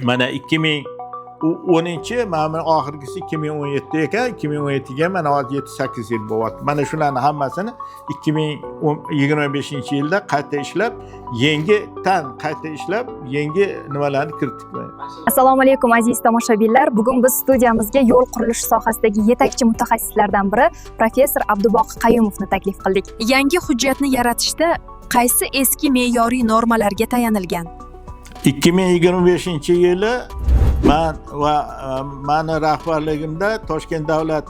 Mana 2010, mana buni oxirgisi 2017 ekan, 2017ga mana hozir 7-8 yil bo'lyapti. Mana shularni hammasini 2025-yilda qayta ishlab, yangidan qayta ishlab, yangi nimalarni kiritdik. Assalomu alaykum, aziz tomoshabinlar. Bugun biz studiyamizga yo'l qurilishi sohasidagi yetakchi mutaxassislardan biri, professor Abduboqi Qayumovni taklif qildik. Yangi hujjatni yaratishda qaysi eski me'yoriy normalarga tayanilgan? 2025-yili man va mani rahbarligimda Toshkent davlat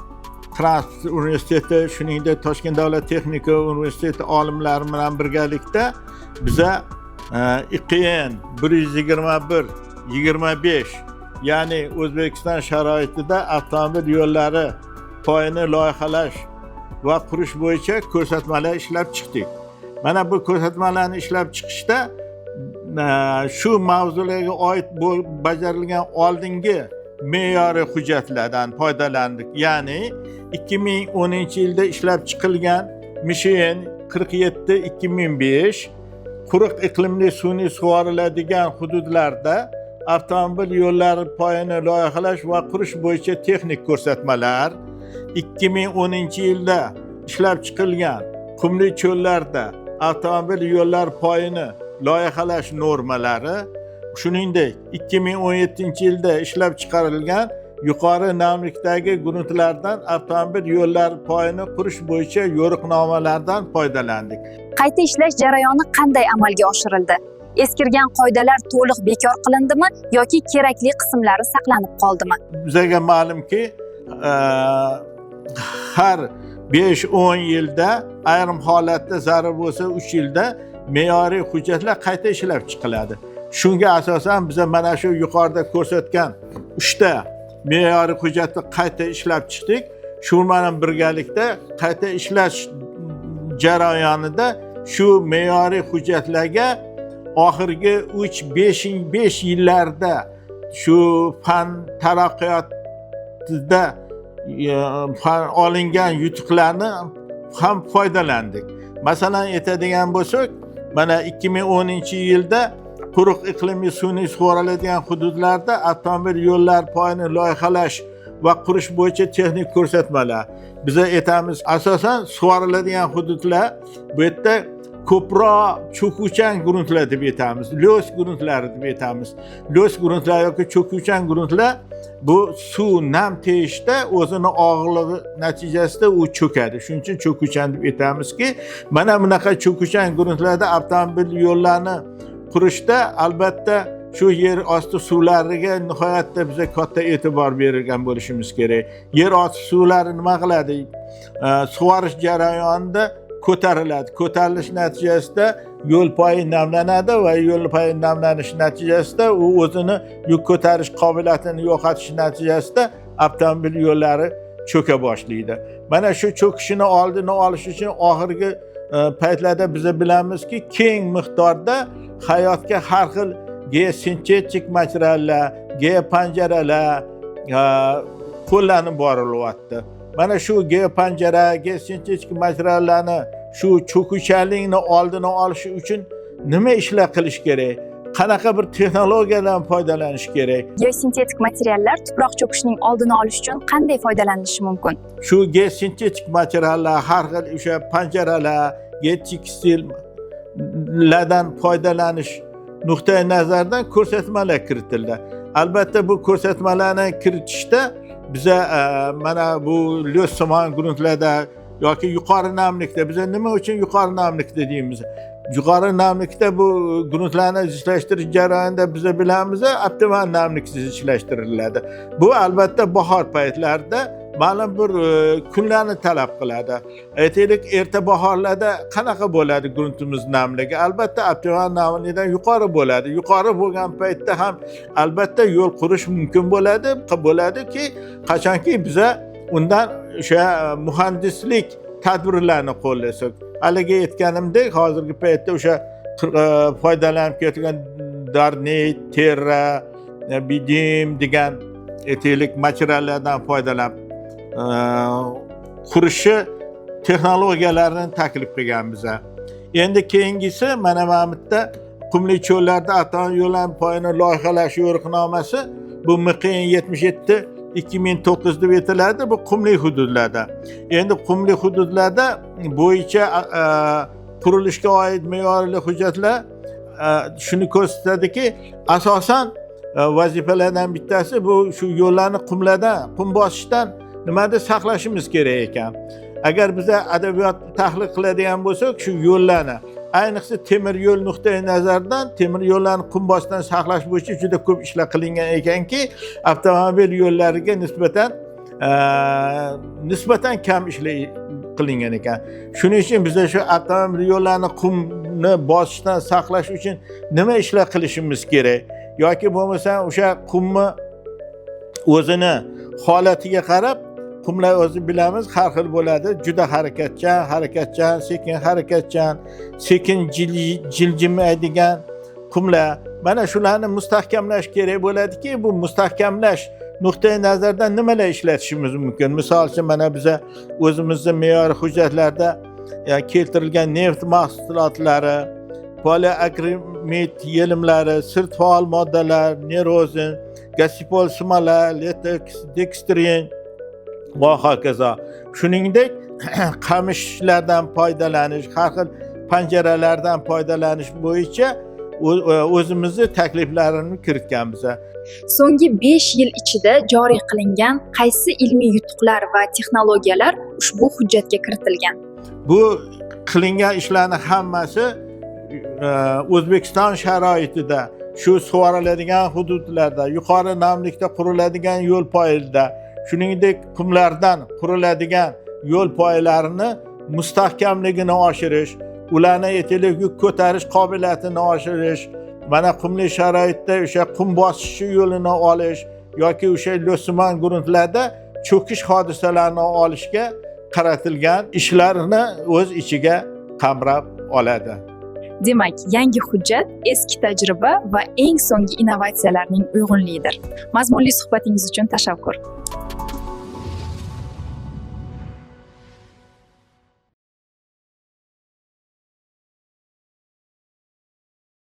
transport universiteti, shuningdek Toshkent davlat texnika universiteti olimlari bilan birgalikda biza IQN 121 25, ya'ni O'zbekiston sharoitida avtomobil yo'llari poyini loyihalash va qurish bo'yicha ko'rsatmalar ishlab chiqdik. Mana bu ko'rsatmalarni ishlab chiqishda shu mavzularga oid bajarilgan oldingi me'yoriy hujjatlardan foydalandik. Ya'ni 2010-yilda ishlab chiqilgan MSHN 47 2005, quruq iqlimli sun'iy sug'oriladigan hududlarda avtomobil yo'llari poyini loyihalash va qurish bo'yicha texnik ko'rsatmalar, 2010-yilda ishlab chiqilgan qumli cho'llarda avtomobil yo'llar poyini loyihalash normalari, shuningdek 2017-yilda ishlab chiqarilgan yuqori namlikdagi gruntlardan avtomobil yo'llari poyini qurish bo'yicha yo'riqnomalardan foydalandik. Qayta ishlash jarayoni qanday amalga oshirildi? Eskirgan qoidalar to'liq bekor qilindimi yoki kerakli qismlari saqlanib qoldimi? Bizaga ma'lumki, har 5-10 yilda, ayrim holatda zarur bo'lsa 3 yilda me'yoriy hujjatlar qayta ishlab chiqiladi. Shunga asosan biza mana shu yuqorida ko'rsatgan uchta me'yoriy hujjatni qayta ishlab chiqdik. Shu bilan birgalikda qayta ishlash jarayonida shu me'yoriy hujjatlarga oxirgi 3-5 yillarda shu fan taraqqiyotida fan olingan yutuqlarni ham foydalandik. Masalan, aytadigan bo'lsak, mana 2010-yilda quruq iqlimli sun'iy sug'oriladigan hududlarda avtomobil yo'llar poyini loyihalash va qurish bo'yicha texnik ko'rsatmalar. Biza aytamiz, asosan sug'oriladigan hududlar bu yerda ko'proq cho'kuvchan gruntlar deb aytamiz, lo's gruntlari deb aytamiz. Lo's gruntlar yoki cho'kuvchan gruntlar bu suv nam tegishda o'zini og'irligi natijasida u cho'kadi. Shuning uchun cho'kuvchan deb aytamizki, mana bunaqa cho'kuvchan gruntlarda avtomobil yo'llarini qurishda albatta shu yer osti suvlariga nihoyatda biza katta e'tibor bergan bo'lishimiz kerak. Yer osti suvlari nima qiladi? Sug'orish jarayonida ko'tariladi. Ko'tarilish natijasida yo'l poyi namlanadi va yo'l poyi namlanishi natijasida u o'zini yuk ko'tarish qobiliyatini yo'qotish natijasida avtomobil yo'llari cho'ka boshlaydi. Mana shu cho'kishini oldini olish uchun oxirgi paytlarda biza bilamizki, keng miqdorda hayotga har xil geosintetik materiallar, geopanjaralar qo'llanib borilyapti. Mana shu geopanjara, geosintetik materiallarni shu cho'kuvchanlikni oldini olish uchun nima ishlar qilish kerak, qanaqa bir texnologiyadan foydalanish kerak? Geosintetik materiallar tuproq cho'kishining oldini olish uchun qanday foydalanilishi mumkin? Shu geosintetik materiallar, har xil o'sha panjaralar, geotekstillardan foydalanish nuqtai nazaridan ko'rsatmalar kiritildi. Albatta, bu ko'rsatmalarni kiritishda biza mana bu lo'ssimon gruntlarda yoki yuqori namlikda, biza nima uchun yuqori namlikda deymiz? Yuqori namlikda bu gruntlarni zichlashtirish jarayonida biza bilamiz, optimal namlik zichlashtiriladi. Bu albatta bahor paytlarida ma'lum bir kunlarni talab qiladi. Aytaylik, erta bahorlarda qanaqa bo'ladi gruntimiz namligi? Albatta, optimal namlikdan yuqori bo'ladi. Yuqori bo'lgan paytda ham albatta yo'l qurish mumkin bo'ladi, bo'ladiki, qachonki biza undan o'sha muhandislik tadbirlarini qo'llasak. Haligi aytganimdek, hozirgi paytda o'sha foydalanib kelayotgan Darnit, Terra, Bidim degan, aytaylik, materiallardan foydalanib qurishi texnologiyalarini taklif qilgan biza. Endi keyingisi mana bu yerda Qumli cho'llarda avtomobil yo'llarni poyini loyihalash yo'riqnomasi, bu MQN 77/2009 deb aytiladi. Bu qumli hududlarda. Endi qumli hududlarda bo'yicha qurilishga oid me'yorli hujjatlar shuni ko'rsatadiki, asosan vazifalardan bittasi bu shu yo'llarni qumlardan, qum bosishdan nimada saqlashimiz kerak ekan. Agar biza adabiyot tahlil qiladigan bo'lsak, shu yo'llarni, ayniqsa temir yo'l nuqtai nazaridan temir yo'llarni qum bosishdan saqlash bo'yicha juda ko'p ishlar qilingan ekanki, avtomobil yo'llariga nisbatan kam ishlar qilingan ekan. Shuning uchun biza shu avtomobil yo'llarni qumni bosishdan saqlash uchun nima ishlar qilishimiz kerak yoki bo'lmasa o'sha qumni o'zini holatiga qarab, qumlar o'zi bilamiz har xil bo'ladi, juda harakatchan, sekin harakatchan, sekin jiljimaydigan qumlar. Mana shularni mustahkamlash kerak bo'ladiki, bu mustahkamlash nuqtai nazaridan nimalar ishlatishimiz mumkin? Misol uchun, mana biza o'zimizni me'yor hujjatlarda keltirilgan neft mahsulotlari, poliakrimid yelimlari, sirt faol moddalar, nerozin, gosipol smola, lateks, dekstrin va hokazo. Shuningdek, qamishlardan foydalanish, har xil panjaralardan foydalanish bo'yicha o'zimizni takliflarini kiritganmiz. So'nggi 5 yil ichida joriy qilingan qaysi ilmiy yutuqlar va texnologiyalar ushbu hujjatga kiritilgan? Bu qilingan ishlarni hammasi O'zbekiston sharoitida, shu sug'oriladigan hududlarda, yuqori namlikda quriladigan yo'l poyida, shuningdek qumlardan quriladigan yo'l poylarini mustahkamligini oshirish, ularni aytaylik yuk ko'tarish qobiliyatini oshirish, mana qumli sharoitda o'sha qum bosishi yo'lini olish yoki o'sha lo'simon gruntlarda cho'kish hodisalarini olishga qaratilgan ishlarni o'z ichiga qamrab oladi. Demak, yangi hujjat eski tajriba va eng so'nggi innovatsiyalarning uyg'unligidir. Mazmunli suhbatingiz uchun tashakkur.